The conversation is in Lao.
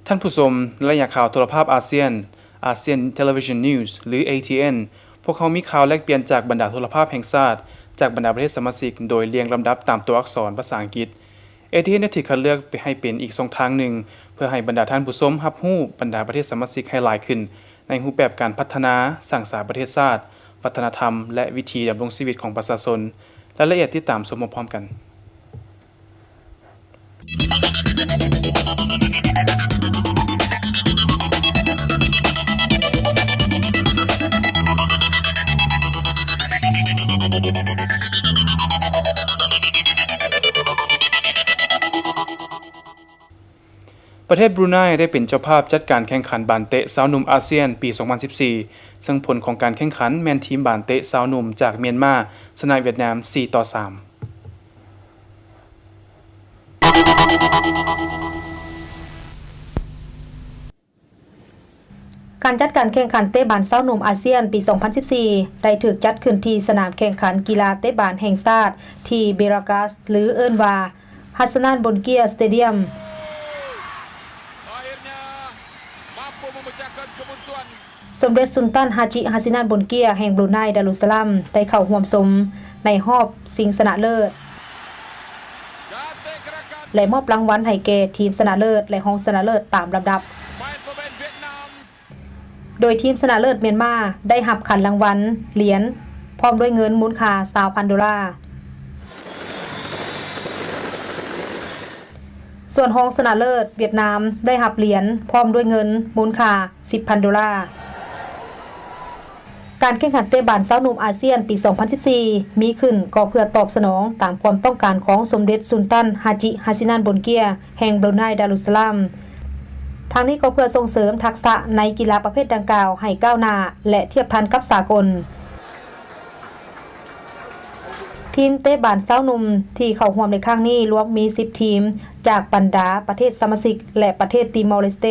ທ່ານຜູ້ຊົມ, ໄລຍະຂ່າວໂທລະພາບອາຊຽນ Asian Television News ຫຼື ເອທີເອັນ ພວກເຮົາມີຂ່າວແລກປ່ຽນຈາກບັນດາໂທລະພາບແຫ່ງຊາດ ຈາກບັນດາປະເທດສະມາຊິກ ໂດຍລຽງລຳດັບຕາມຕົວອັກສອນພາສາອັງກິດ. ເອທີເອັນ ໄດ້ຖືກຄັດເລືອກໃຫ້ເປັນອີກຊ່ອງທາງໜຶ່ງ ເພື່ອໃຫ້ບັນດາທ່ານຜູ້ຊົມຮັບຮູ້ບັນດາປະເທດສະມາຊິກໃຫ້ຫຼາຍຂຶ້ນ ໃນຮູບແບບການພັດທະນາສ້າງສາປະເທດຊາດ, ວັດທະນະທຳ ແລະ ວິຖີດຳລົງຊີວິດຂອງປະຊາຊົນ. ລາຍລະອຽດຕິດຕາມຊົມພ້ອມໆກັນ. ປະເທດບຣູໄນໄດ້ເປັນເຈົ້າພາບຈັດການແຂ່ງຂັນບານເຕະຊາວໜຸ່ມອາຊຽນປີສອງພັນສິບສີ່ ເຊິ່ງຜົນຂອງການແຂ່ງຂັນແມ່ນທີມບານເຕະຊາວໜຸ່ມຈາກມຽນມາຊະນະຫວຽດນາມສີ່ຕໍ່ສາມ. ການຈັດການແຂ່ງຂັນເຕະບານຊາວໜຸ່ມອາຊຽນປີສອງພັນສິບສີ່ ໄດ້ຖືກຈັດຂຶ້ນທີ່ສະໜາມແຂ່ງຂັນກິລາເຕະບານແຫ່ງຊາດທີ່ເບຣາກາສ ຫຼື ເອີ້ນວ່າ ຮັດສະນານ ບົນເກຍ ສະເຕດຽມ. ສົມເດັດສຸນຕັນ ຮາຈິ ຮັດຊິນານ ບົນເກຍ ແຫ່ງບຣູໄນ ດາລຸດສະລາມ ໄດ້ເຂົ້າຮ່ວມຊົມໃນຮອບຊິງຊະນະເລີດ ແລະ ມອບລາງວັນໃຫ້ແກ່ທີມຊະນະເລີດ ແລະ ຮອງຊະນະເລີດຕາມລຳດັບ. ໂດຍທີມຊະນະເລີດມຽນມາໄດ້ຮັບຂັນລາງວັນ, ຫຼຽນ ພ້ອມດ້ວຍເງິນມູນຄ່າຊາວພັນໂດລາ. ສ່ວນຮອງຊະນະເລີດຫວຽດນາມໄດ້ຮັບຫຼຽນພ້ອມດ້ວຍເງິນມູນຄ່າສິບພັນໂດລາ. ການແຂ່ງຂັນເຕະບານຊາວໜຸ່ມອາຊຽນປີສອງພັນສິບສີ່ ມີຂຶ້ນກໍເພື່ອຕອບສະໜອງຕາມຄວາມຕ້ອງການຂອງສົມເດັດສຸນຕັນ ຮາຈິ ຮັດຊິນານ ບົນເກຍ ແຫ່ງບຣູໄນ ດາລຸດສະລາມ. ທັງນີ້ກໍເພື່ອສົ່ງເສີມທັກສະໃນກິລາປະເພດດັ່ງກ່າວໃຫ້ກ້າວໜ້າ ແລະ ທຽບທັນກັບສາກົນ. ທີມເຕະບານຊາວໜຸ່ມທີ່ເຂົ້າຮ່ວມໃນຄັ້ງນີ້ລວມມີສິບທີມ ຈາກບັນດາປະເທດສະມາຊິກ ແລະ ປະເທດຕີມໍເລສເຕ.